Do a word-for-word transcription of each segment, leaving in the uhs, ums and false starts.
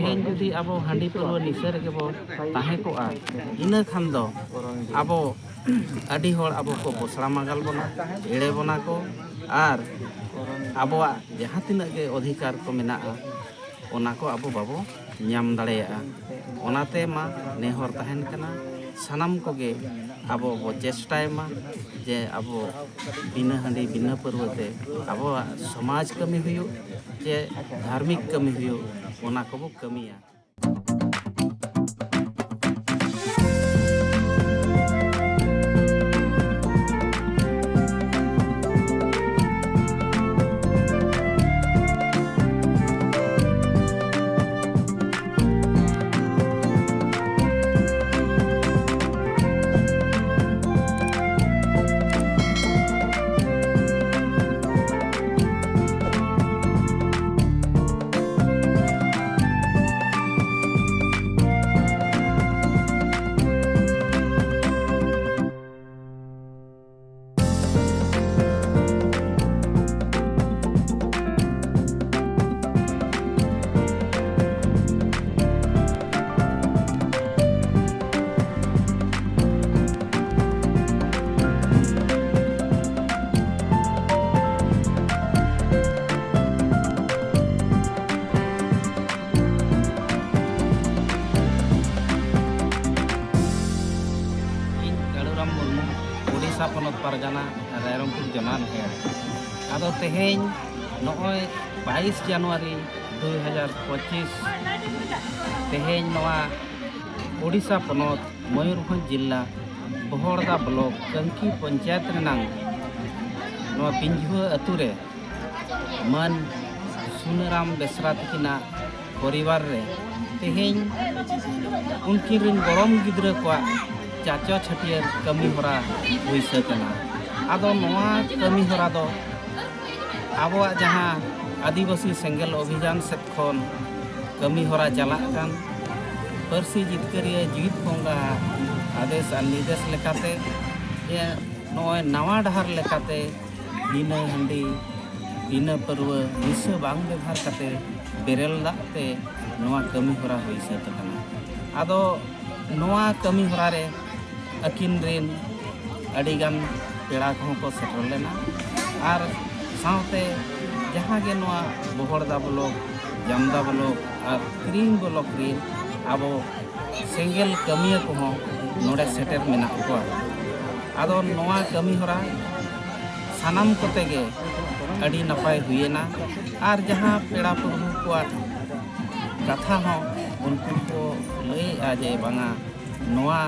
ᱛᱮᱦᱮᱧ ᱡᱩᱫᱤ ᱟᱵᱚ ᱦᱟᱺᱰᱤ ᱯᱟᱹᱨᱣᱟᱹ ᱱᱤᱥᱟᱹ ᱨᱮᱜᱮ ᱵᱚ ᱛᱟᱦᱮᱸ ᱠᱚᱜᱼᱟ, ᱤᱱᱟᱹ ᱠᱷᱟᱱ ᱫᱚ ᱟᱵᱚ ᱟᱹᱰᱤ ᱦᱚᱲ ᱟᱵᱚ ᱠᱚ ᱯᱚᱥᱲᱟ ᱢᱟᱜᱟᱞ ᱵᱚᱱᱟ, ᱮᱲᱮ ᱵᱚᱱᱟ ᱠᱚ, ᱟᱨ ᱟᱵᱚᱣᱟᱜ ᱡᱟᱦᱟᱸ ᱛᱤᱱᱟᱹᱜ ᱜᱮ ᱚᱫᱷᱤᱠᱟᱨ ᱠᱚ ᱢᱮᱱᱟᱜᱼᱟ, ᱚᱱᱟ ᱠᱚ ᱟᱵᱚ ᱵᱟᱵᱚ ᱧᱟᱢ ᱫᱟᱲᱮᱭᱟᱜᱼᱟ᱾ ᱚᱱᱟᱛᱮ ᱢᱟ ᱱᱮᱦᱚᱨ ᱛᱟᱦᱮᱱ ᱠᱟᱱᱟ, ᱥᱟᱱᱟᱢ ᱠᱚᱜᱮ ᱟᱵᱚ ᱵᱚ ᱪᱮᱥᱴᱟᱭ ᱢᱟ ᱡᱮ ᱟᱵᱚ ᱵᱤᱱᱟᱹ ᱦᱟᱺᱰᱤ ᱵᱤᱱᱟᱹ ᱯᱟᱹᱨᱣᱟᱹ ᱛᱮ ᱟᱵᱚᱣᱟᱜ ᱥᱚᱢᱟᱡᱽ ᱠᱟᱹᱢᱤ ᱦᱩᱭᱩᱜ ᱪᱮ ᱫᱷᱟᱨᱢᱤᱠ ᱠᱟᱹᱢᱤ ᱦᱩᱭᱩᱜ, ᱚᱱᱟ ᱠᱚᱵᱚ ᱠᱟᱹᱢᱤᱭᱟ᱾ ᱤᱧ ᱠᱟᱹᱲᱩᱨᱟᱢ ᱢᱩᱨᱢᱩ, ᱳᱰᱤᱥᱟ ᱯᱚᱱᱚᱛ ᱯᱟᱨᱜᱟᱱᱟ, ᱨᱟᱭᱨᱚᱝᱯᱩᱨ ᱡᱚᱱᱟᱱ ᱦᱮᱲ᱾ ᱟᱫᱚ ᱛᱮᱦᱮᱧ ᱱᱚᱜᱼᱚᱭ ᱵᱟᱭᱤᱥ ᱡᱟᱱᱩᱣᱟᱨᱤ ᱫᱩ ᱦᱟᱡᱟᱨ ᱯᱚᱸᱪᱤᱥ, ᱛᱮᱦᱮᱧ ᱱᱚᱣᱟ ᱳᱰᱤᱥᱟ ᱯᱚᱱᱚᱛ ᱢᱚᱭᱩᱨᱵᱷᱚᱸᱡᱽ ᱡᱤᱞᱟ ᱵᱚᱦᱚᱲᱫᱟ ᱵᱞᱚᱠ ᱠᱟᱹᱝᱠᱤ ᱯᱚᱧᱪᱟᱭᱮᱛ ᱨᱮᱱᱟᱝ ᱱᱚᱣᱟ ᱯᱤᱧᱡᱷᱩᱣᱟᱹ ᱟᱹᱛᱩ ᱨᱮ ᱢᱟᱹᱱ ᱥᱩᱱᱟᱹᱨᱟᱢ ᱵᱮᱥᱨᱟ ᱛᱟᱹᱠᱤᱱᱟᱜ ᱯᱚᱨᱤᱵᱟᱨ ᱨᱮ ᱛᱮᱦᱮᱧ ᱩᱱᱠᱤᱱ ᱨᱤᱱ ᱜᱚᱲᱚᱢ ᱜᱤᱫᱽᱨᱟᱹ ᱠᱚᱣᱟᱜ ᱪᱟᱪᱚ ᱪᱷᱟᱹᱴᱭᱟᱹᱨ ᱠᱟᱹᱢᱤ ᱦᱚᱨᱟ ᱦᱩᱭ ᱥᱟᱹᱛ ᱮᱱᱟ᱾ ᱟᱫᱚ ᱱᱚᱣᱟ ᱠᱟᱹᱢᱤ ᱦᱚᱨᱟ ᱫᱚ ᱟᱵᱚᱣᱟᱜ ᱡᱟᱦᱟᱸ ᱟᱹᱫᱤᱵᱟᱹᱥᱤ ᱥᱮᱸᱜᱮᱞ ᱚᱵᱷᱤᱡᱟᱱ ᱥᱮᱫ ᱠᱷᱚᱱ ᱠᱟᱹᱢᱤ ᱦᱚᱨᱟ ᱪᱟᱞᱟᱜ ᱠᱟᱱ, ᱯᱟᱹᱨᱥᱤ ᱡᱤᱛᱠᱟᱹᱨᱤᱭᱟᱹ ᱡᱤᱣᱤᱫ ᱵᱚᱸᱜᱟ ᱟᱫᱮᱥ ᱟᱨ ᱱᱤᱨᱫᱮᱥ ᱞᱮᱠᱟᱛᱮ ᱡᱮ ᱱᱚᱜᱼᱚᱭ ᱱᱟᱣᱟ ᱰᱟᱦᱟᱨ ᱞᱮᱠᱟᱛᱮ ᱵᱤᱱᱟᱹ ᱦᱟᱺᱰᱤ, ᱵᱤᱱᱟᱹ ᱯᱟᱹᱨᱣᱟᱹ, ᱱᱤᱥᱟᱹ ᱵᱟᱝ ᱵᱮᱵᱷᱟᱨ ᱠᱟᱛᱮ ᱵᱮᱨᱮᱞ ᱫᱟᱜ ᱛᱮ ᱱᱚᱣᱟ ᱠᱟᱹᱢᱤ ᱦᱚᱨᱟ ᱦᱩᱭ ᱥᱟᱹᱛ ᱟᱠᱟᱱᱟ᱾ ᱟᱫᱚ ᱱᱚᱣᱟ ᱠᱟᱹᱢᱤ ᱦᱚᱨᱟ ᱨᱮ ᱟᱹᱠᱤᱱ ᱨᱤᱱ ᱟᱹᱰᱤᱜᱟᱱ ᱯᱮᱲᱟ ᱠᱚᱦᱚᱸ ᱠᱚ ᱥᱮᱴᱮᱨ ᱞᱮᱱᱟ, ᱟᱨ ᱥᱟᱶᱛᱮ ᱡᱟᱦᱟᱸ ᱜᱮ ᱱᱚᱣᱟ ᱵᱚᱦᱚᱲᱫᱟ ᱵᱞᱚᱠ, ᱡᱟᱢᱫᱟ ᱵᱞᱚᱠ ᱟᱨ ᱛᱤᱨᱤᱝ ᱵᱞᱚᱠ ᱨᱤᱱ ᱟᱵᱚ ᱥᱮᱸᱜᱮᱞ ᱠᱟᱹᱢᱤᱭᱟᱹ ᱠᱚᱦᱚᱸ ᱱᱚᱰᱮ ᱥᱮᱴᱮᱨ ᱢᱮᱱᱟᱜ ᱠᱚᱣᱟ᱾ ᱟᱫᱚ ᱱᱚᱣᱟ ᱠᱟᱹᱢᱤ ᱦᱚᱨᱟ ᱥᱟᱱᱟᱢ ᱠᱚᱛᱮ ᱜᱮ ᱟᱹᱰᱤ ᱱᱟᱯᱟᱭ ᱦᱩᱭᱮᱱᱟ, ᱟᱨ ᱡᱟᱦᱟᱸ ᱯᱮᱲᱟ ᱯᱨᱚᱵᱷᱩ ᱠᱚᱣᱟᱜ ᱠᱟᱛᱷᱟ ᱦᱚᱸ ᱩᱱᱠᱩ ᱠᱚ ᱞᱟᱹᱭᱮᱜᱼᱟ ᱡᱮ ᱵᱟᱝᱟ, ᱱᱚᱣᱟ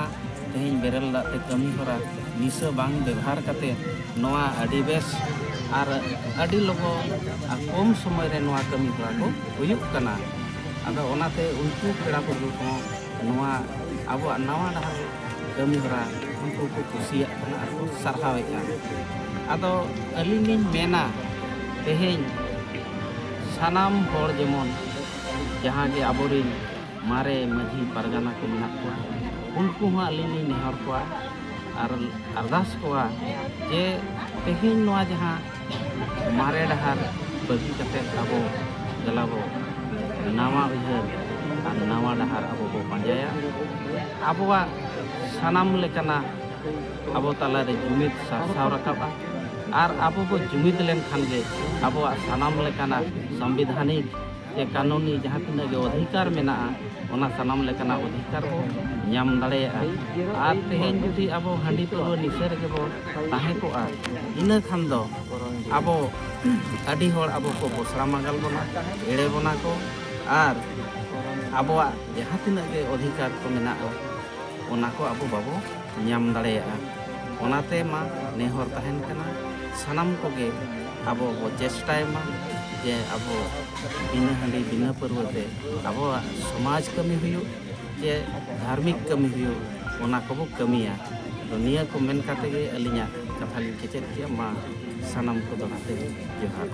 ᱛᱮᱦᱮᱧ ᱵᱮᱨᱮᱞ ᱫᱟᱜ ᱛᱮ ᱠᱟᱹᱢᱤ ᱦᱚᱨᱟ ᱱᱤᱥᱟᱹ ᱵᱟᱝ ᱵᱮᱵᱷᱟᱨ ᱠᱟᱛᱮ ᱱᱚᱣᱟ ᱟᱹᱰᱤ ᱵᱮᱥ ᱟᱨ ᱟᱹᱰᱤ ᱞᱚᱜᱚᱱ ᱟᱨ ᱠᱚᱢ ᱥᱚᱢᱚᱭ ᱨᱮ ᱱᱚᱣᱟ ᱠᱟᱹᱢᱤ ᱦᱚᱨᱟ ᱠᱚ ᱦᱩᱭᱩᱜ ᱠᱟᱱᱟ᱾ ᱟᱫᱚ ᱚᱱᱟᱛᱮ ᱩᱱᱠᱩ ᱯᱮᱲᱟ ᱯᱨᱚᱵᱷᱩ ᱠᱚᱦᱚᱸ ᱱᱚᱣᱟ ᱟᱵᱚᱣᱟᱜ ᱱᱟᱣᱟ ᱰᱟᱦᱟᱨ ᱠᱟᱹᱢᱤ ᱦᱚᱨᱟ ᱩᱱᱠᱩ ᱠᱚ ᱠᱩᱥᱤᱭᱟᱜ ᱠᱟᱱᱟ ᱟᱨ ᱠᱚ ᱥᱟᱨᱦᱟᱣᱮᱫᱼᱟ᱾ ᱟᱫᱚ ᱟᱹᱞᱤᱧ ᱞᱤᱧ ᱢᱮᱱᱟ, ᱛᱮᱦᱮᱧ ᱥᱟᱱᱟᱢ ᱦᱚᱲ ᱡᱮᱢᱚᱱ ᱡᱟᱦᱟᱸ ᱜᱮ ᱟᱵᱚᱨᱤᱱ ᱢᱟᱨᱮ ᱢᱟᱹᱡᱷᱤ ᱯᱟᱨᱜᱟᱱᱟ ᱠᱚ ᱢᱮᱱᱟᱜ ᱠᱚᱣᱟ, ᱩᱱᱠᱩ ᱦᱚᱸ ᱟᱹᱞᱤᱧ ᱞᱤᱧ ᱱᱮᱦᱚᱨ ᱠᱚᱣᱟ ᱟᱨ ᱟᱨᱫᱟᱥ ᱠᱚᱣᱟ ᱡᱮ ᱛᱮᱦᱮᱧ ᱱᱚᱣᱟ ᱡᱟᱦᱟᱸ ᱢᱟᱨᱮ ᱰᱟᱦᱟᱨ ᱵᱟᱹᱜᱤ ᱠᱟᱛᱮ ᱟᱵᱚ ᱫᱮᱞᱟ ᱵᱚ ᱱᱟᱣᱟ ᱩᱭᱦᱟᱹᱨ ᱟᱨ ᱱᱟᱣᱟ ᱰᱟᱦᱟᱨ ᱟᱵᱚ ᱵᱚ ᱯᱟᱸᱡᱟᱭᱟ᱾ ᱟᱵᱚᱣᱟᱜ ᱥᱟᱱᱟᱢ ᱞᱮᱠᱟᱱᱟᱜ ᱟᱵᱚ ᱛᱟᱞᱟᱨᱮ ᱡᱩᱢᱤᱫ ᱥᱟᱨᱥᱟᱣ ᱨᱟᱠᱟᱵᱼᱟ, ᱟᱨ ᱟᱵᱚ ᱵᱚ ᱡᱩᱢᱤᱫ ᱞᱮᱱᱠᱷᱟᱱ ᱜᱮ ᱟᱵᱚᱣᱟᱜ ᱥᱟᱱᱟᱢ ᱞᱮᱠᱟᱱᱟᱜ ᱥᱚᱝᱵᱤᱫᱷᱟᱱᱤᱠ ᱥᱮ ᱠᱟᱹᱱᱩᱱᱤ ᱡᱟᱦᱟᱸ ᱛᱤᱱᱟᱹᱜ ᱜᱮ ᱚᱫᱷᱤᱠᱟᱨ ᱢᱮᱱᱟᱜᱼᱟ, ᱚᱱᱟ ᱥᱟᱱᱟᱢ ᱞᱮᱠᱟᱱᱟᱜ ᱚᱫᱷᱤᱠᱟᱨ ᱵᱚ ᱧᱟᱢ ᱫᱟᱲᱮᱭᱟᱜᱼᱟ᱾ ᱟᱨ ᱛᱮᱦᱮᱧ ᱡᱩᱫᱤ ᱟᱵᱚ ᱦᱟᱺᱰᱤ ᱯᱟᱹᱣᱨᱟᱹ ᱱᱤᱥᱟᱹ ᱨᱮᱜᱮ ᱵᱚ ᱛᱟᱦᱮᱸ ᱠᱚᱜᱼᱟ, ᱤᱱᱟᱹ ᱠᱷᱟᱱ ᱫᱚ ᱟᱵᱚ ᱟᱹᱰᱤ ᱦᱚᱲ ᱟᱵᱚ ᱠᱚ ᱵᱚᱥᱲᱟ ᱢᱟᱜᱟᱞ ᱵᱚᱱᱟ, ᱮᱲᱮ ᱵᱚᱱᱟ ᱠᱚ, ᱟᱨ ᱟᱵᱚᱣᱟᱜ ᱡᱟᱦᱟᱸ ᱛᱤᱱᱟᱹᱜ ᱜᱮ ᱚᱫᱷᱤᱠᱟᱨ ᱠᱚ ᱢᱮᱱᱟᱜᱼᱟ, ᱚᱱᱟ ᱠᱚ ᱟᱵᱚ ᱵᱟᱵᱚ ᱧᱟᱢ ᱫᱟᱲᱮᱭᱟᱜᱼᱟ᱾ ᱚᱱᱟᱛᱮ ᱢᱟ ᱱᱮᱦᱚᱨ ᱛᱟᱦᱮᱱ ᱠᱟᱱᱟ, ᱥᱟᱱᱟᱢ ᱠᱚᱜᱮ ᱟᱵᱚ ᱵᱚ ᱪᱮᱥᱴᱟᱭ ᱢᱟ ᱡᱮ ᱟᱵᱚ ᱵᱤᱱᱟᱹ ᱦᱟᱺᱰᱤ ᱵᱤᱱᱟᱹ ᱯᱟᱹᱨᱣᱟᱹ ᱛᱮ ᱟᱵᱚᱣᱟᱜ ᱥᱚᱢᱟᱡᱽ ᱠᱟᱹᱢᱤ ᱦᱩᱭᱩᱜ ᱪᱮ ᱫᱷᱟᱨᱢᱤᱠ ᱠᱟᱹᱢᱤ ᱦᱩᱭᱩᱜ, ᱚᱱᱟ ᱠᱚᱵᱚ ᱠᱟᱹᱢᱤᱭᱟ᱾ ᱛᱚ ᱱᱤᱭᱟᱹ ᱠᱚ ᱢᱮᱱ ᱠᱟᱛᱮ ᱜᱮ ᱟᱹᱞᱤᱧᱟᱜ ᱠᱟᱛᱷᱟ ᱞᱤᱧ ᱠᱮᱪᱮᱫ ᱠᱮᱜᱼᱟ᱾ ᱢᱟ ᱥᱟᱱᱟᱢ ᱠᱚ ᱫᱚᱦᱲᱟ ᱛᱮ ᱡᱚᱦᱟᱨ᱾